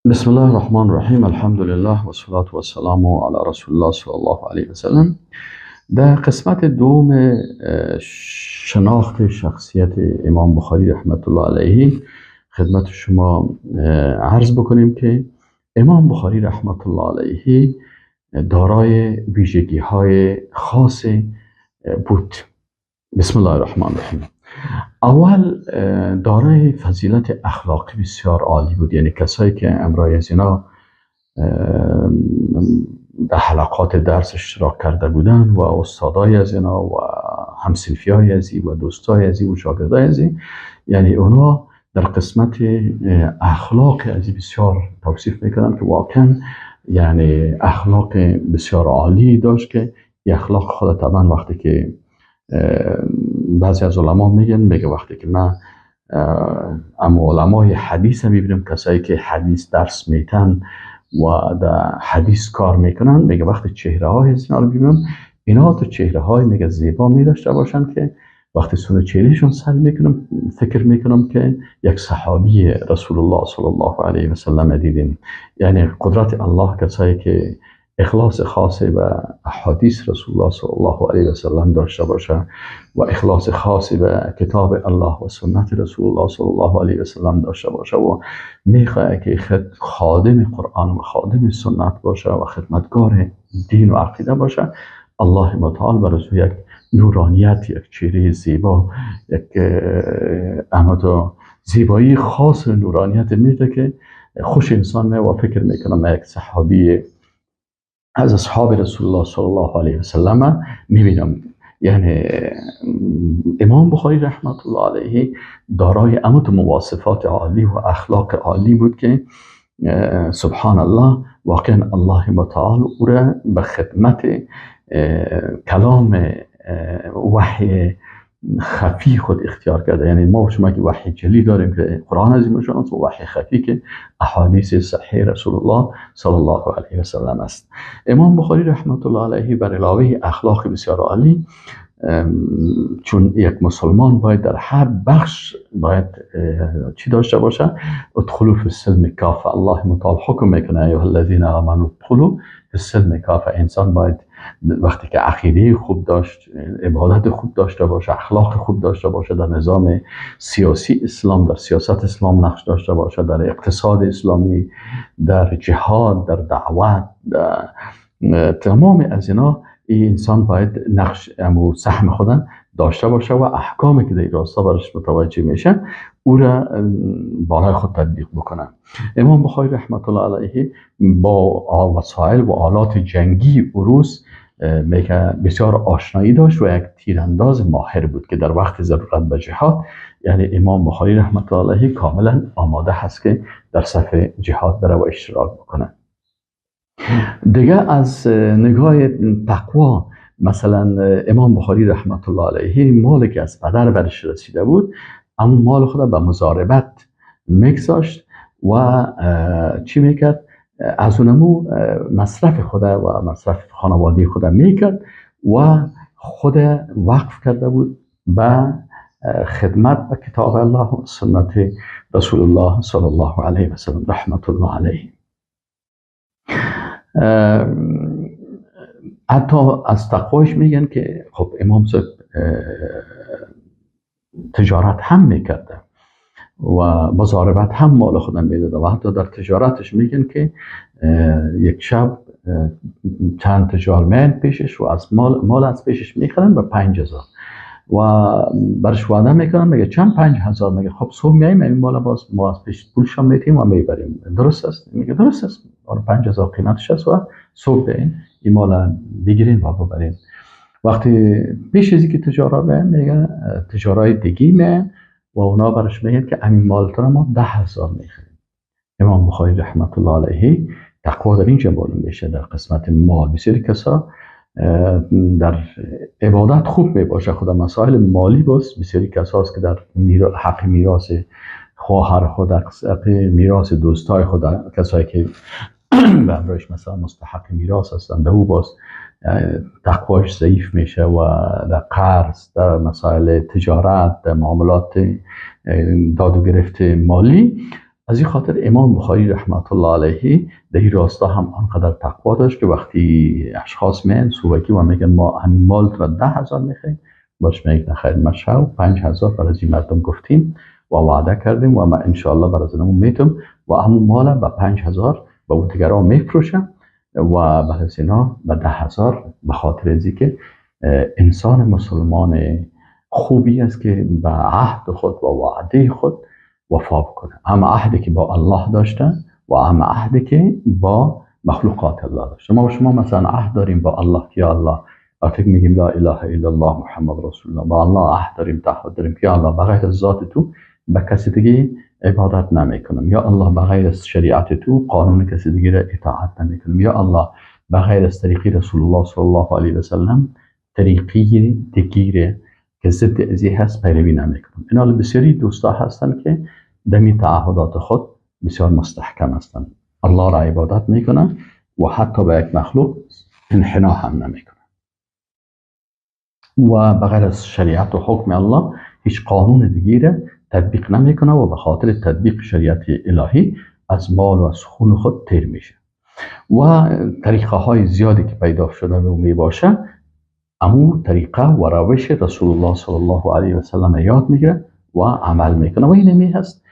بسم الله الرحمن الرحیم. الحمد لله و صلات و سلام علی رسول الله صلی الله علیه و سلم. در قسمت دوم شناخت شخصیت امام بخاری رحمت الله علیه خدمت شما عرض بکنیم که امام بخاری رحمت الله علیه دارای ویژگی های خاص بود. بسم الله الرحمن الرحیم. اول دارای فضیلت اخلاقی بسیار عالی بود، یعنی کسایی که امرای از اینا در حلقات درس اشتراک کرده بودن و استادای از اینا و همصنفی های ازی و دوستای ازی و شاگردای ازی، یعنی اونا در قسمت اخلاق ازی بسیار توصیف میکنن که واقعا یعنی اخلاق بسیار عالی داشت که اخلاق خود طبعا وقتی که بعضی از علما میگن، میگه وقتی که من اما علمای حدیث میبینم، کسایی که حدیث درس میتن و در حدیث کار میکنن، میگه وقتی چهره های اینا رو میبینم، اینا تو چهره های میگه زیبا می داشته باشن که وقتی سر چهرهشون سر میکنم فکر میکنم که یک صحابی رسول الله صلی الله علیه و سلم دیدیم. یعنی قدرت الله، کسایی که اخلاص خاصی به احادیث رسول الله صلی الله علیه و سلم داشته باشه و اخلاص خاصی به کتاب الله و سنت رسول الله صلی الله علیه و سلم داشته باشه و میخواد که خود خادم قرآن و خادم سنت باشه و خدمتگار دین و عقیده باشه، الله متعال بر او یک نورانیت، یک چهره زیبا، یک احمد زیبایی خاص نورانیت میده که خوش انسان می و فکر میکنم یک صحابی از اصحاب رسول الله صلی الله علیه و سلم میبینم. یعنی امام بخاری رحمت الله علیه دارای امت مواصفات عالی و اخلاق عالی بود که سبحان الله، واقعا الله متعال او را به خدمت کلام وحی خفی خود اختیار کرده. یعنی ما شما که وحی جلی داریم که قرآن عظیم شان و وحی خفی که احادیث صحیح رسول الله صلی الله علیه و سلم است. امام بخاری رحمت الله علیه بر علاوه اخلاق بسیار عالی، چون یک مسلمان باید در هر بخش باید چی داشته باشه؟ ادخلوا فی السلم کافه. الله متعال حکم میکنه ایها الذین آمنوا ادخلوا فی السلم کافه. انسان باید وقتی که عقیده خوب داشت، عبادت خوب داشته باشه، اخلاق خوب داشته باشه، در نظام سیاسی اسلام، در سیاست اسلام نقش داشته باشه، در اقتصاد اسلامی، در جهاد، در دعوت، در تمام از اینا انسان باید نقش و سهم خود داشته باشه و احکامی که در راستا برش متوجه میشه او را بالای خود تطبیق بکنه. امام بخاری رحمت الله علیه با وسایل و آلات جنگی عروس میگه بسیار آشنایی داشت و یک تیرانداز ماهر بود که در وقت ضرورت به جهاد، یعنی امام بخاری رحمت الله علیه کاملا آماده هست که در صف جهاد بره و اشتراک بکنه. دیگه از نگاه تقوا، مثلا امام بخاری رحمت الله علیه مالی که از پدر برش رسیده بود، اما مال خود به مضاربت میگذاشت و چی میکرد؟ از اونمو مصرف خود و مصرف خانوادی خود میکرد و خود وقف کرده بود به خدمت به کتاب الله و سنت رسول الله صلی الله علیه و سلم رحمت الله علیه. حتی از تقوایش میگن که خب امام صاحب تجارت هم میکرده و مضاربت هم مال خودم میداده و حتی در تجارتش میگن که یک شب چند تجار میان پیشش و از مال از پیشش میخرن به 5000 و برش وعده میکنن، میگه چند؟ 5000. میگه خب صبح میایم این مال باز ما از پیش پولش میتیم و میبریم. درست است؟ میگه درست است، 5000 قیمتش است و صبح بیاین این مال بگیرین و ببرین. وقتی پیش از اینکه تجارا بیان، میگه تجارای دیگه میان و اونا برش میگن که همین مال تو ما 10000 میخریم. امام بخاری رحمت الله علیه تقوا در اینجا معلوم میشه در قسمت مال. بسیاری کسا در عبادت خوب میباشه، خود مسائل مالی باز بسیاری کسا هست که در حق میراث خواهر خود، حق میراث دوستای خود، کسایی که به همراهش مثلا مستحق میراث هستند، او باز تقوایش ضعیف میشه و در قرض، در مسائل تجارت، در معاملات داد و گرفت مالی از این خاطر امام بخاری رحمت الله علیه در این راستا هم آنقدر تقوا داشت که وقتی اشخاص میان سوکی و میگن ما همین مال را 10,000 میخوایم، باش میگه نخیر مشو، 5,000 برای این مردم گفتیم و وعده کردیم و ما انشاءالله برای ازینمو میتم و همون مال به 5,000 به اون دیگران میفروشم و برای اینا به 10,000، به خاطر ازی که انسان مسلمان خوبی است که به عهد خود و وعده خود وفا بکنه، هم عهدی که با الله داشته و هم عهدی که با مخلوقات الله داشته. ما و شما مثلا عهد داریم با الله که یا الله، وقتی میگیم لا اله الا الله محمد رسول الله، با الله عهد داریم، تعهد داریم که یا الله بغیر از ذات تو به کسی دیگه عبادت نمیکنم، یا الله بغیر از شریعت تو قانون کسی دیگه را اطاعت نمیکنم، یا الله بغیر از طریق رسول الله صلی الله علیه و سلم طریقی دیگه که ضد ازی هست پیروی نمیکنم. اینا بسیاری دوستا هستن که دمی تعهدات خود بسیار مستحکم هستند، الله را عبادت میکنن و حتی به یک مخلوق انحنا هم نمیکنن و بغیر از شریعت و حکم الله هیچ قانون دیگه را تطبیق نمیکنه و به خاطر تطبیق شریعت الهی از مال و از خون خود تیر میشه. و طریقه های زیادی که پیدا شده و میباشه، امو طریقه و روش رسول الله صلی الله علیه و سلم یاد میگیره و عمل میکنه و این می هست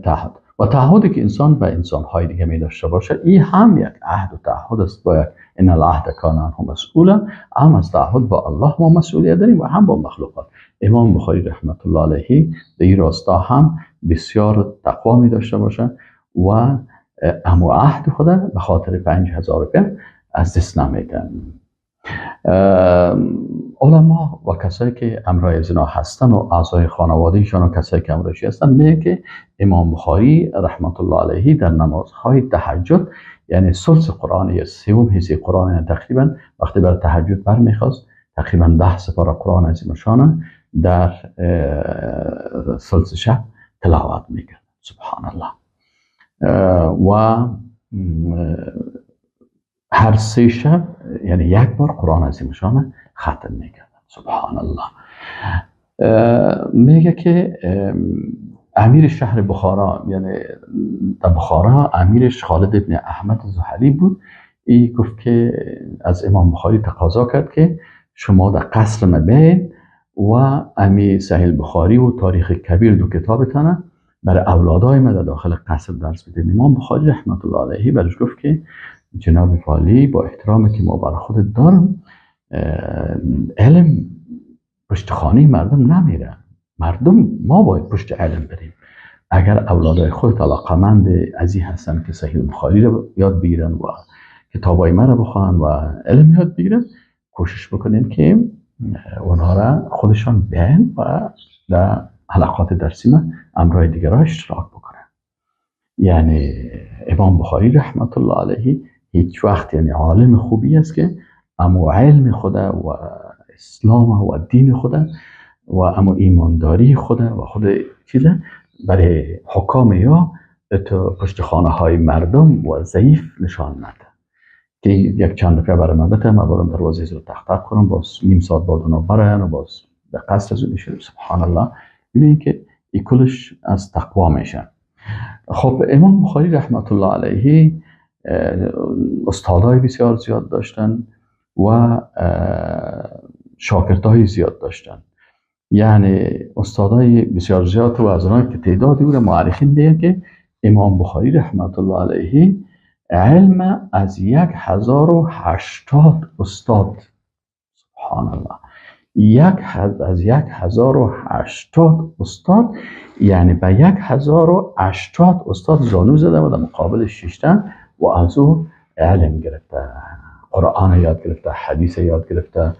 تعهد. و تعهدی که انسان به انسان های دیگه می داشته باشه، این هم یک عهد و تعهد است. باید ان العهد کان عنه مسئولا، هم از تعهد با الله ما مسئولیت داریم و هم با مخلوقات. امام بخاری رحمت الله علیه در این راستا هم بسیار تقوا می داشته باشه و امو عهد خود به خاطر 5,000 روپیه از دست نمیده. علما و کسایی که امرای زنا هستن و اعضای خانوادهشان و کسایی که امرایشی هستن میگه که امام بخاری رحمت الله علیه در نمازهای تهجد، یعنی ثلث قرآن یا سوم حصه قرآن، یعنی تقریبا وقتی بر تهجد برمیخواست تقریبا 10 سپاره قرآن عظیم شان در ثلث شب تلاوت میکرد. سبحان الله. و هر 3 شب یعنی یک بار قرآن عظیم شان ختم میکرد. سبحان الله. میگه که امیر شهر بخارا، یعنی در بخارا امیرش خالد ابن احمد زحلی بود، ای گفت که از امام بخاری تقاضا کرد که شما در قصر ما بیاین و امیر صحیح بخاری و تاریخ کبیر دو کتابتانه برای اولادای ما در داخل قصر درس بدین. امام بخاری رحمت الله علیه برش گفت که جناب والی، با احترامی که ما برای خودت دارم، علم پشت خانه مردم نمیره، مردم ما باید پشت علم بریم. اگر اولادای خودت علاقمند از این هستن که صحیح بخاری رو یاد بگیرن و کتابای من رو بخوان و علم یاد بگیرن، کوشش بکنین که اونها را خودشان بیان و در حلقات درسی ما امرای دیگرها اشتراک بکنن. یعنی امام بخاری رحمت الله علیه هیچ وقت، یعنی عالم خوبی است که امو علم خدا و اسلام و دین خدا و امو ایمانداری خدا و خود چیزه برای حکام یا تو پشت خانه های مردم و ضعیف نشان نده که یک چند روپیه برای من بده، من برم دروازه رو تخت کنم، باز نیم ساعت بعد اونا برن و باز به قصر از اون میشه. سبحان الله. ببینید که این کلش از تقوا میشه. امام بخاری رحمت الله علیه استادای بسیار زیاد داشتن و شاگردای زیاد داشتن، یعنی استادای بسیار زیاد و از اونایی که تعدادی بود مؤرخین میگن که امام بخاری رحمت الله علیه علم از 1080 استاد، سبحان الله، از 1080 استاد، یعنی به 1080 استاد زانو زده و در مقابل شیشتن و از او علم گرفته، قرآن یاد گرفته، حدیث یاد گرفته،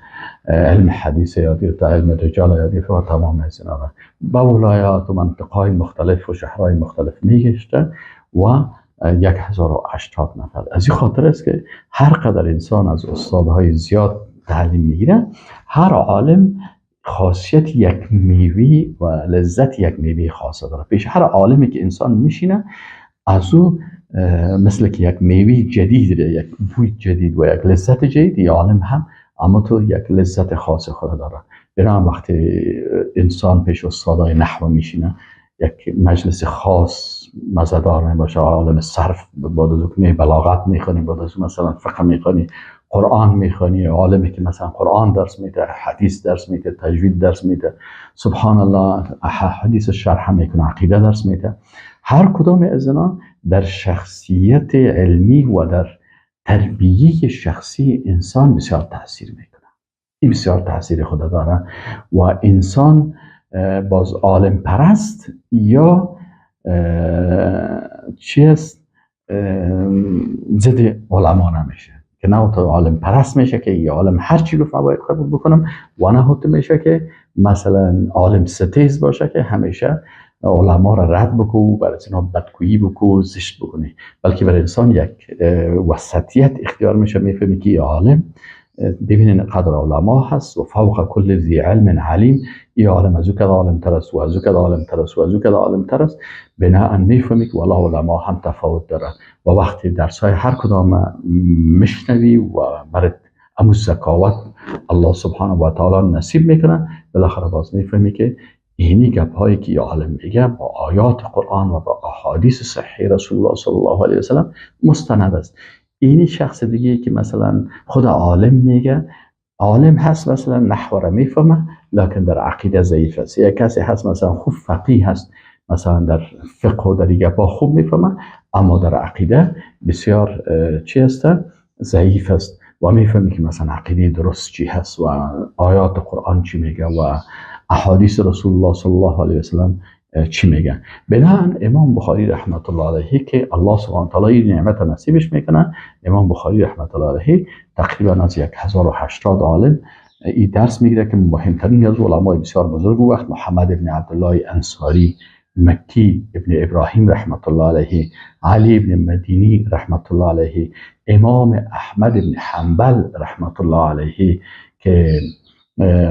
علم حدیث یاد گرفته، علم رجال یاد گرفته و تمام از اینا را با ولایات و منطقه‌های مختلف و شهرهای مختلف میگشته و 1080 نفر. از این خاطر است که هر قدر انسان از استادهای زیاد تعلیم میگیره، هر عالم خاصیت یک میوه و لذت یک میوه خاصه داره. پیش هر عالمی که انسان میشینه از او مثل که یک میوه جدید، یک بوی جدید و یک لذت جدید، یه عالم هم اما تو یک لذت خاص خود داره. بنابراین وقتی انسان پیش استادای نحو میشینه، یک مجلس خاص مزدار می باشه، عالم صرف بعد از که بلاغت میخوانی، بعد از مثلا فقه میخوانی، قرآن میخوانی، عالمی که مثلا قرآن درس میده، حدیث درس میده، تجوید درس میده، سبحان الله حدیث شرح میکنه، عقیده درس میده. هر کدام از اینا در شخصیت علمی و در تربیه شخصی انسان بسیار تاثیر میکنه. این بسیار تاثیر خود داره و انسان باز عالم پرست یا چی است ضد علما نمیشه که نه تو عالم پرست میشه که یه عالم هر چی گفت باید قبول بکنم، و نه تو میشه که مثلا عالم ستیز باشه که همیشه علما را رد بکو، برای اینا بدگویی بکو، زشت بکنی، بلکه برای انسان یک وسطیت اختیار میشه. میفهمی که عالم ببینین قدر علما هست و فوق کل ذی علم علیم، ای عالم از او کد عالم تر است و از او کد عالم تر است و از او کد عالم تر است. بناءً میفهمی که والله علما هم تفاوت داره و وقتی درس های هر کدام میشنوی و برات امو ذکاوت الله سبحانه و تعالی نصیب میکنه، بالاخره باز میفهمی که اینی گپ هایی که عالم میگه با آیات قرآن و با احادیث صحیح رسول الله صلی الله علیه و سلم مستند است. اینی شخص دیگه که مثلا خود عالم میگه، عالم هست مثلا نحو را میفهمه لکن در عقیده ضعیف است، یا کسی هست مثلا خوب فقیه هست، مثلا در فقه و در گپا خوب میفهمه اما در عقیده بسیار چی هست ضعیف است و میفهمی که مثلا عقیده درست چی هست و آیات قرآن چی میگه و احادیث رسول الله صلی الله علیه و سلم چی میگن. بناءً امام بخاری رحمت الله علیه که الله سبحانه و تعالی نعمت نصیبش میکنه، امام بخاری رحمت الله علیه تقریبا از 1080 عالم این درس میگیره که مهمترین از علمای بسیار بزرگ وقت محمد ابن عبدالله انصاری مکی ابن ابراهیم رحمت الله علیه، علی ابن مدینی رحمت الله علیه، امام احمد ابن حنبل رحمت الله علیه که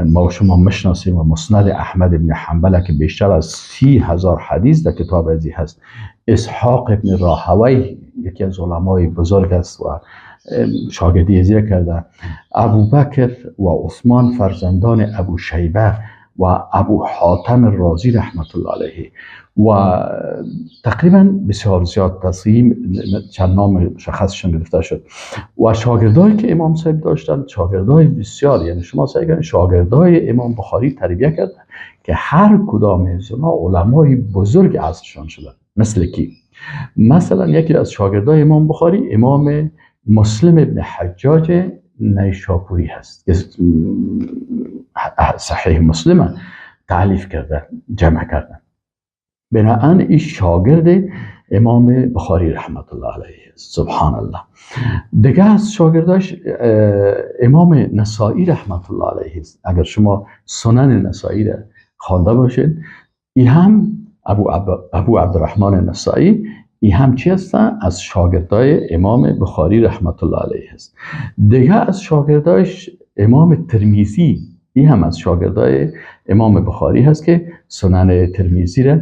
ما شما مشناسیم و مسند احمد ابن حنبل که بیشتر از 30,000 حدیث در کتاب ازی هست، اسحاق ابن راهوی یکی از علمای بزرگ است و شاگردی ازی کرده، ابوبکر و عثمان فرزندان ابو شیبه و ابو حاتم رازی رحمت الله علیه و تقریبا بسیار زیاد تصمیم چند نام مشخصشون گرفته شد. و شاگردایی که امام صاحب داشتن شاگردای بسیار، یعنی شما سعی کنید شاگردای امام بخاری تربیه کرد که هر کدام از اونا علمای بزرگ عصرشان شدن. مثل کی؟ مثلا یکی از شاگردای امام بخاری امام مسلم ابن حجاج نیشاپوری هست که صحیح مسلم تألیف کرده، جمع کرده. بناهن این شاگرد امام بخاری رحمت الله علیه است، سبحان الله. دیگه از شاگرداش امام نسائی رحمت الله علیه است. اگر شما سنن نسائی را خوانده باشید، این هم ابو عبدالرحمن نسائی، این هم چی هستن؟ از شاگردای امام بخاری رحمت الله علیه است. دیگه از شاگرداش امام ترمذی، این هم از شاگردای امام بخاری هست که سنن ترمذی را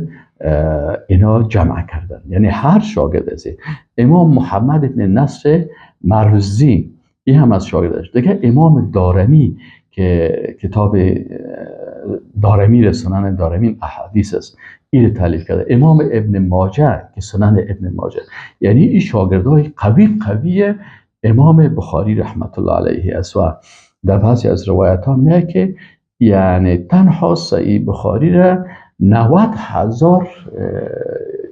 اینا جمع کردن. یعنی هر شاگرد از امام محمد ابن نصر مروزی، این هم از شاگردش. دیگه امام دارمی که کتاب دارمی را، سنن دارمی احادیث است، این تالیف کرده. امام ابن ماجه که سنن ابن ماجه، یعنی این شاگردای قوی قوی امام بخاری رحمت الله علیه است. و در بعضی از روایت ها میگه که یعنی تنها صحیح بخاری را 90,000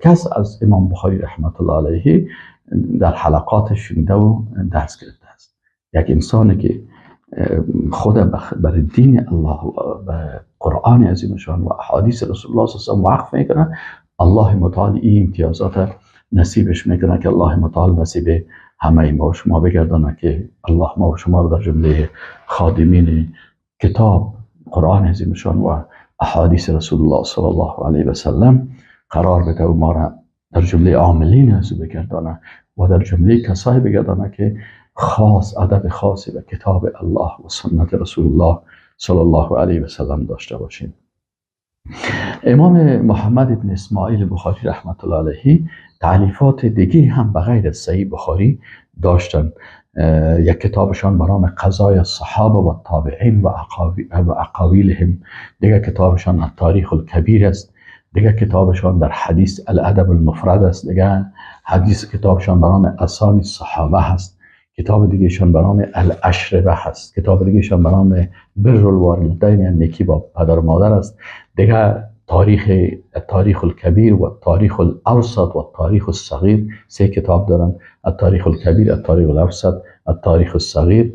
کس از امام بخاری رحمت الله علیه در حلقات شنیده و درس گرفته است. یک انسانی که خود بر دین الله و قرآن عظیم شان و احادیث رسول الله صلی الله علیه و وقف میکنه، الله متعال این امتیازات نصیبش میکنه که الله متعال نصیب همه ما و شما بگردانه که الله ما و شما رو در جمله خادمین کتاب قرآن عظیم شان و احادیث رسول الله صلی الله علیه و سلم قرار بده و ما را در جمله عاملین از او بگردانه و در جمله کسایی بگردانه که خاص ادب خاصی به کتاب الله و سنت رسول الله صلی الله علیه و سلم داشته باشیم. امام محمد ابن اسماعیل بخاری رحمت الله علیه تألیفات دیگه هم بغیر از صحیح بخاری داشتن. یک کتابشان به نام قضای الصحابه و التابعین و اقاویلهم، دیگه کتابشان التاریخ الکبیر است، دیگه کتابشان در حدیث الادب المفرد است. دیگه حدیث کتابشان به نام اسامی الصحابه هست. کتاب دیگهشان به نام الاشربه هست. کتاب دیگهشان به نام بر الوالدین، یعنی نیکی با پدر و مادر است. دیگه تاریخ الکبیر و تاریخ الاوسط و تاریخ الصغیر، سه کتاب دارن: التاریخ الکبیر، التاریخ الاوسط، التاریخ الصغیر.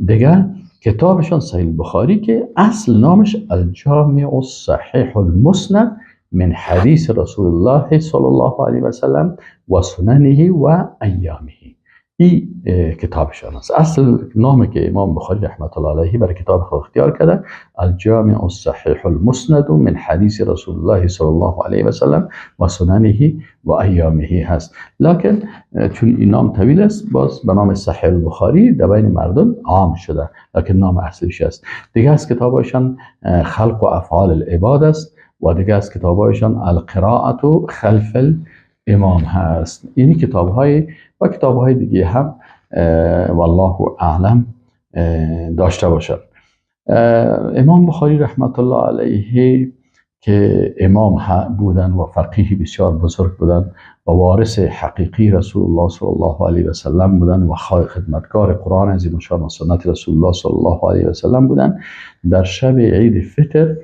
دیگه کتابشان صحیح البخاری که اصل نامش الجامع الصحیح المسند من حدیث رسول الله صلی الله علیه و سلم و سننه و ایامه، این کتابشان است. اصل نامی که امام بخاری رحمت الله علیه برای کتاب خود اختیار کرده، الجامع الصحیح المسند من حدیث رسول الله صلی الله علیه و سلم و سننه و ایامه هست. لکن چون این نام طویل است، باز به نام صحیح البخاری در بین مردم عام شده، لکن نام اصلیش است. دیگه از کتابشان خلق و افعال العباد است و دیگه از کتابایشان القراءة خلف الامام هست. اینی کتاب های و کتاب های دیگه هم والله اعلم داشته باشد. امام بخاری رحمت الله علیه که امام بودن و فقیه بسیار بزرگ بودن و وارث حقیقی رسول الله صلی الله علیه و سلم بودن و خدمتگار قرآن عظیم الشان و سنت رسول الله صلی الله علیه و سلم بودن، در شب عید فطر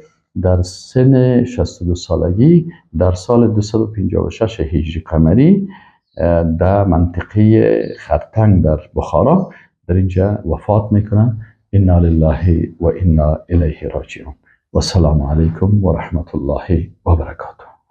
در سن 62 سالگی در سال 256 هجری قمری در منطقه خرتنگ در بخارا در اینجا وفات میکنن. انا لله و انا الیه راجعون. و السلام علیکم و رحمت الله و برکاته.